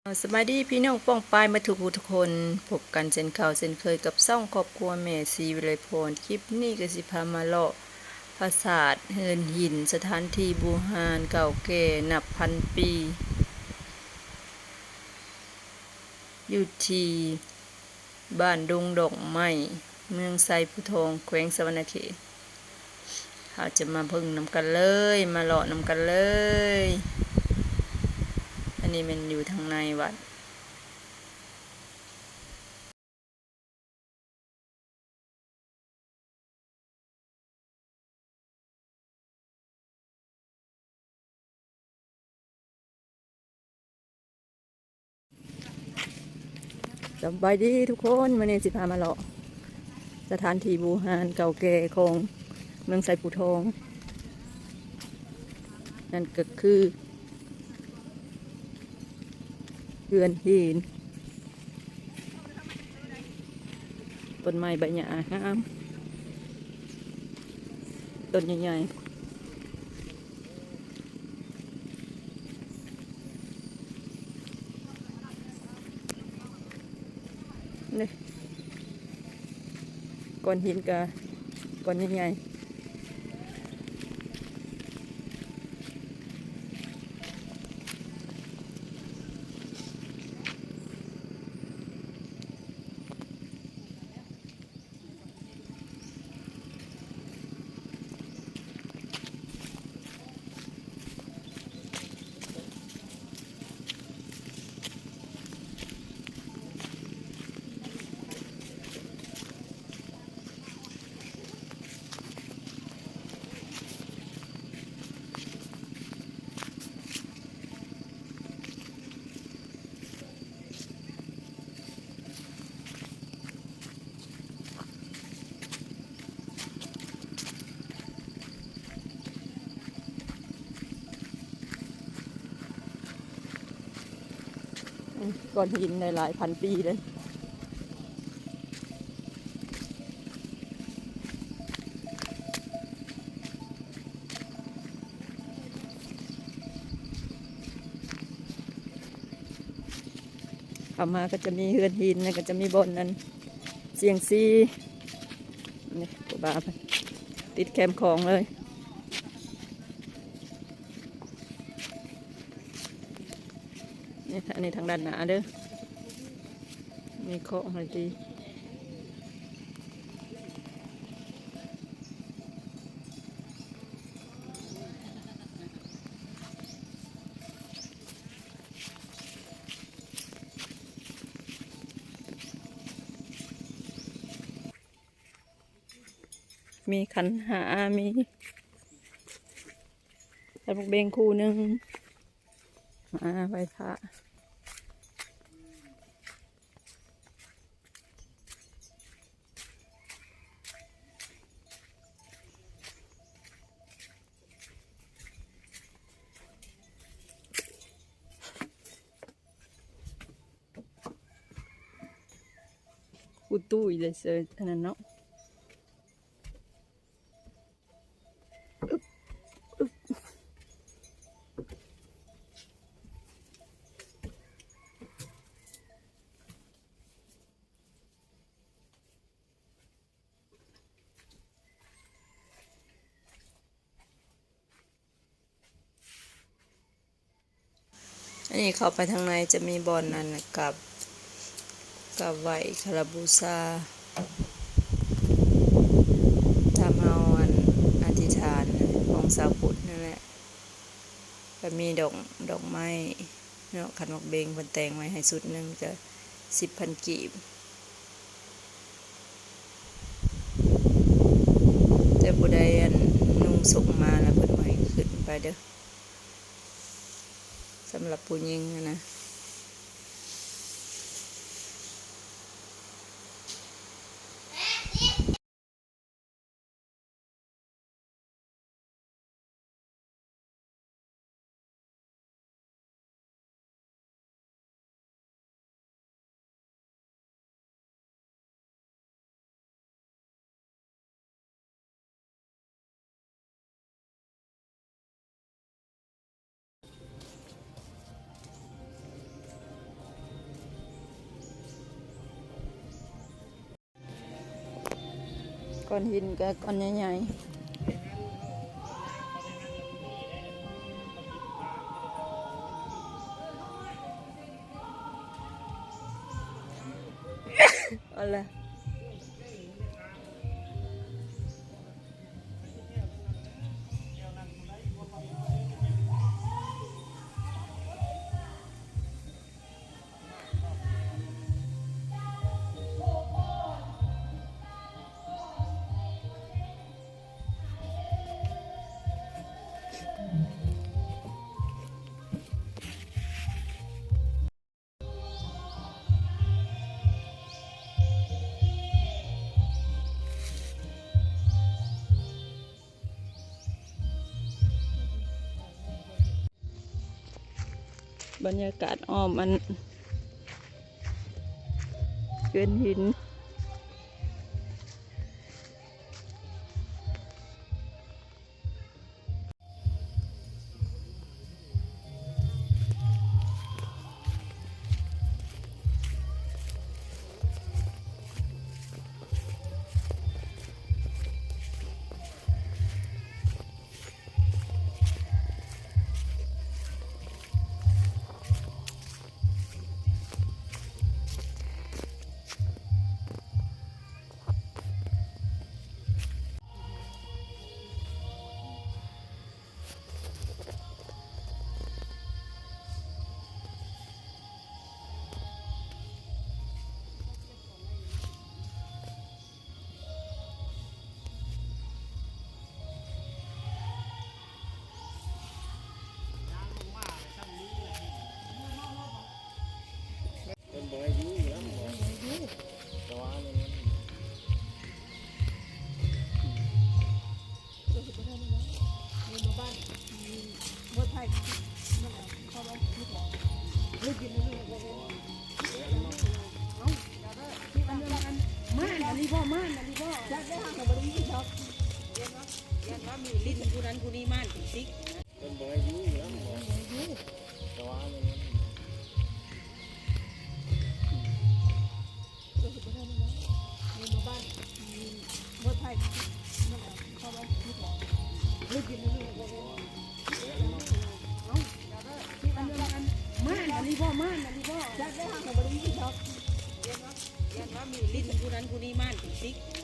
ສະບາຍດີພີ່ນ້ອງປ້ອງປາຍໝົດທຸກຜູ້ທຸກຄົນ, ພົບກັນເຊັ່ນເກົ່າເຊັ່ນເຄີຍກັບຊ່ອງຄອບຄົວແມ່ສີວິໄລພອນ. ຄລິບນີ້ກໍຊິພາມາເລາະປາສາດເຮືອນຫີນ, ສະຖານທີ່ບູຮານເກົ່າແກ່ນັບພັນປີ ຢູ່ທີ່ ບ້ານດົງດອກໄມ້ ເມືອງໄຊພູທອງ ແຂວງສະຫວັນນະເຂດ. ເຮົາຈະມາເບິ່ງນຳກັນເລີຍ, ມາເລາະນຳກັນເລີຍ. ອັນນີ້ແມ່ນຢູ່ທາງໃນວັດ. ສະບາຍດີທຸກຄົນ, ມື້ນີ້ຊິພາມາເລາະສະຖານທີ່ບູຮານເກົ່າແກ່ຂອງເມືອງໄຊພູທອງ, ນັ້ນກໍຄືເຮືອນຫີນ. ຕົ້ນໄມ້ໃບຫຍ້າງາມ, ຕົ້ນໃຫຍ່ໆ ນີ້ ກ້ອນຫີນກະກ້ອນໃຫຍ່ໆ. ກ້ອນຫີນຫຼາຍໆພັນປີເລີຍ. ເຂົ້າມາກໍຈະມີເຮືອນຫີນ ແລ້ວກໍຈະມີບ່ອນນັ້ນ ສ່ຽງຊີ ນີ້ ຄູບາເພິ່ນ ຕິດແຄມຂອງເລີຍ. ນີ້ ອັນນີ້ທາງດ້ານໜ້າເດີ ມີຂອງໃຫ້ຕີ. ມີຂັນຫ້າ ມີໃສ່ໝາກເບັງຄູ່ໜຶ່ງ ມາໄຫວ້ພະ. ອູຕູ້ອີກແລ້ວ ເຊີ ອັນນັ້ນເນາະ. ອັນນີ້ເຂົ້າໄປທາງໃນຈະມີບ່ອນອັນກາບ ກາບໄຫວ້ຄາລະບູຊາ ຕາມເຮົາອັນອະທິຖານຂອງຊາວພຸດນັ້ນແຫຼະ. ກໍມີດອກ ດອກໄມ້ເນາະ, ຂັນໝາກເບັງເພິ່ນແຕ່ງໄວ້ໃຫ້ຊຸດໜຶ່ງກໍສິບພັນກີບ. ແຕ່ຜູ້ໃດອັນນຸ່ງສົງມາແລ້ວເພິ່ນບໍ່ໃຫ້ຂຶ້ນໄປເດີ. ສຳລັບຜູ້ຍິງຫັ້ນນະ. ນີ້ ກ້ອນຫີນກໍກ້ອນໃຫຍ່ໆ ເອົາລະ. ບັນຍາກາດອ້ອມອັນເຮືອນຫີນ. ມ່ານອີ່ຫຼີບໍ່? ມ່ານອີ່ຫຼີບໍ່? ຈັກໄດ້ ເຮົາກໍບໍ່ໄດ້ຍິນດອກ. ຢ້ານວ່າມີຫຼິ້ນຜູ້ນັ້ນຜູ້ນີ້ ມ່ານເປັນຕິກ. ມ່ານອີ່ຫຼີບໍ່? ມ່ານອີ່ຫຼີບໍ່? ຈັກໄດ້ ເຮົາກໍບໍ່ໄດ້ຍິນດອກ. ຢ້ານວ່າມີຫຼິ້ນຜູ້ນັ້ນຜູ້ນີ້ ມ່ານເປັນຕິກ.